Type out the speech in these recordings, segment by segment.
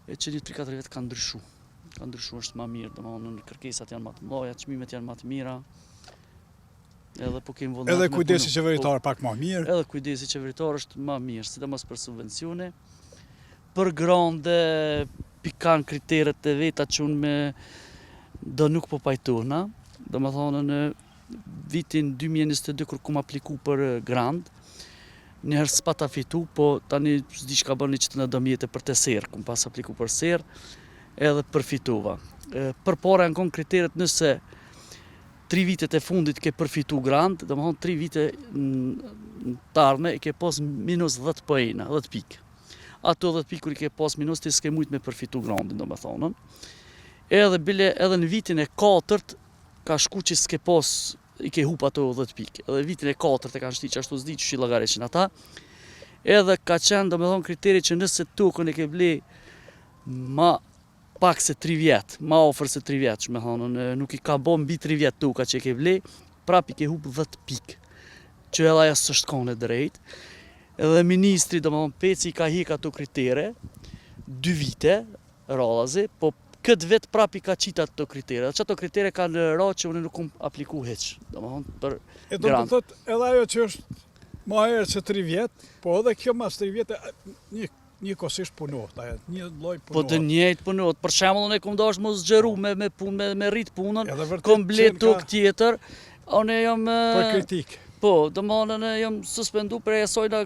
E që një 3-4 vjet ka ndryshu. Ka ndryshu është ma mirë, domethënë kërkesat janë ma të mëdha, çmimet janë ma të mira. Edhe po kemi vullnet Edhe kujdesi qeveritar po, pak ma mirë. Edhe kujdesi qeveritar është ma mirë, sidomos për subvencione. Për grante pi kanë kriteret e veta që unë me do nuk po pajtohna. Domethënë në vitin 2022 kur kum apliku për grant, njëherë s'pata fitu, po tani s'di çka bëni që të në do mjete për të serë, kum pas apliku për serë, edhe përfitova. Përpara janë konë kriteret nëse tri vitet e fundit ke përfitu grant, domethonë tri vite në të ardhme i ke pas minus 10 poena, 10 pikë. Ato 10 pikë kur i ke pas minus, ti s'ke mujt me përfitu grantin, domethonë. Edhe bile edhe në vitin e katërt ka shku që s'ke pas i ke hup ato 10 pikë. Edhe vitin e katërt e kanë shti që ashtu s'di qysh i llogarishin ata. Edhe ka qenë, domethonë, kriteri që nëse tokën e ke ble ma pak se 3 vjet, ma afër se 3 vjet, që me thonë, nuk i ka bo mbi 3 vjet toka që e ke ble, prap i ke hup 10 pikë, që edhe ajo s'është konë e drejtë. Edhe ministri, domethonë, Peci i ka hjek ato kritere, 2 vite, radhazi, po këtë vit prap i ka qitë ato kritere. Dhe që ato kritere kanë ra që unë nuk kom apliku hiç, domethonë, për E do të thotë edhe ajo që është ma herët se 3 vjet, po edhe kjo mas 3 vjet, një Njëkohësisht punohet, ajo një lloj punohet. Po të njëjtë punohet. Për shembull, unë kom dashur me u zgjeru me me punë me me rrit punën. Kom ble tokë tjetër. Unë jam për kritikë. Po, domethonë unë jam suspendu prej asajna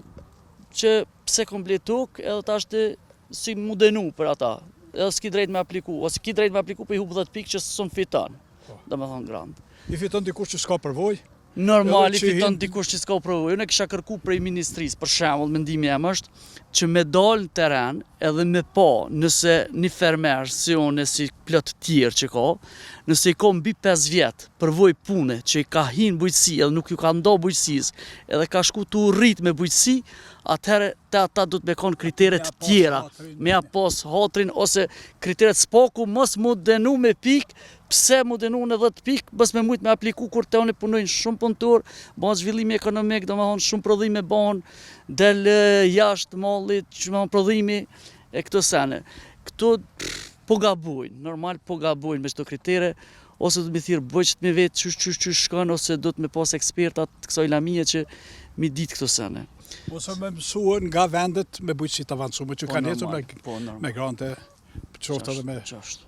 që pse kom ble tokë, edhe tash ti si mu dënu për ata. Edhe s'ki drejt me apliku, ose ki drejt me apliku, po i hup 10 pikë që s'un fiton. Po. Domethonë grant. I fiton dikush që s'ka përvojë? Normal i fiton dikush që s'ka përvojë. Unë kisha kërku prej ministrisë, për shembull, mendimi jem është që me dalë në teren edhe me pa nëse një fermer si unë si plot tjerë që ka, nëse i ka mbi 5 vjet përvojë pune që i ka hi në bujqësi edhe nuk ju ka nda bujqësisë, edhe ka shku tu u rrit me bujqësi, atëherë te ata duhet me konë kritere të tjera, me ja pas hatrin ose kriteret s'paku mos mu dënu me pikë Pse mu dënu në 10 pikë, mos me mujt me apliku kur te unë punojnë shumë punëtor, bëhet zhvillimi ekonomik, domethonë shumë prodhime bëhen, del jashtë mallit, që me thonë prodhimi e këto sene. Këto po gabojnë, normal po gabojnë me këto kritere, ose do të me thirrë bujqit me vetë qysh qysh qysh shkon, ose do të me pas ekspertat të kësaj lamie që mi ditë këto sene. Ose me mësue nga vendet me bujqësi të avancume që po, kanë ecur me, po, me grante, qoftë edhe me... Qashtu.